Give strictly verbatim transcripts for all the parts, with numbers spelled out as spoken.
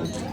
Amin.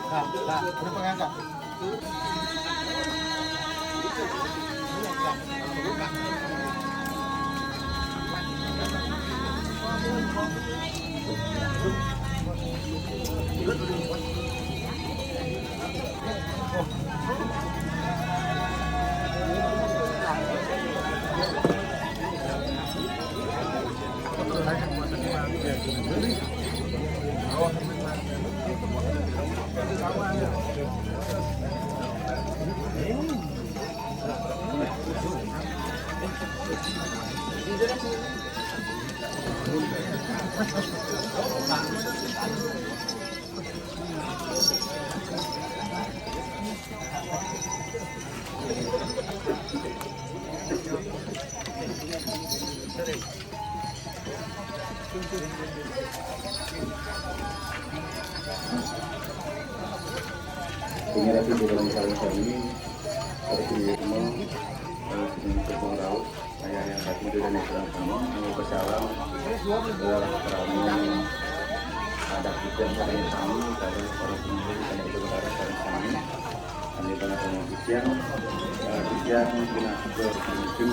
Kak, Kak, udah pengangkat. Pemirsa di dalam kali kami, hari ini semua, eh, sedang terpengaruh. Saya yang tadi sudah naik dalam kami, mengucap salam, eh, keramu, ada kita yang kami, pada para pemirsa di dalam kami. Kami pernah sama Bisian, eh, Bisian, mungkin aku ke mungkin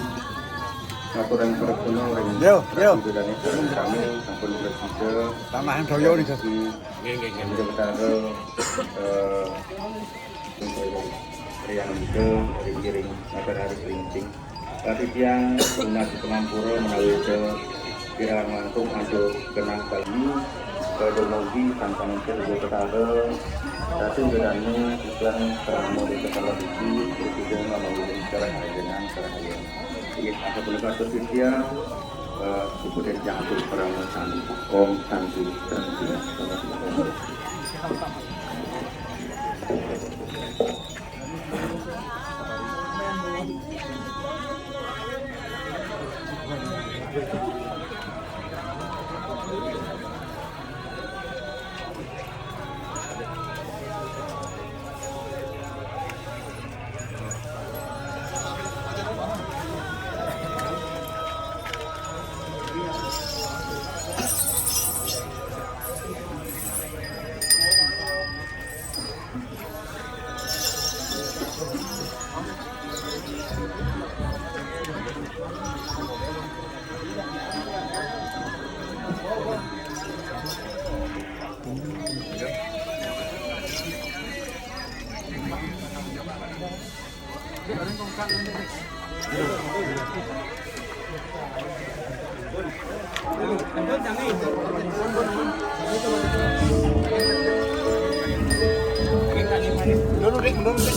laporan para penuh, Yo, yo. Sudah naik dalam kami, sampun berkita. Tambahan doyo nih, Gus. Nggih, nggih, nggih. Sudah bertaruh, eh, Riang itu, ring-ring, apa harus ringcing. Tapi tiang, umat Semampura menawi itu, kirang langkung antuk genah kali, pada mugi tanpa nonton juga petara, tapi bedanya iklan kerama di kepala biji, berbeda melalui cara dengan cara lain. Iya, apa pendapat tiang, eh, kemudian jatuh kerama santi, om santi, santi, santi, om. Dulu, Dik, dulu, Dik.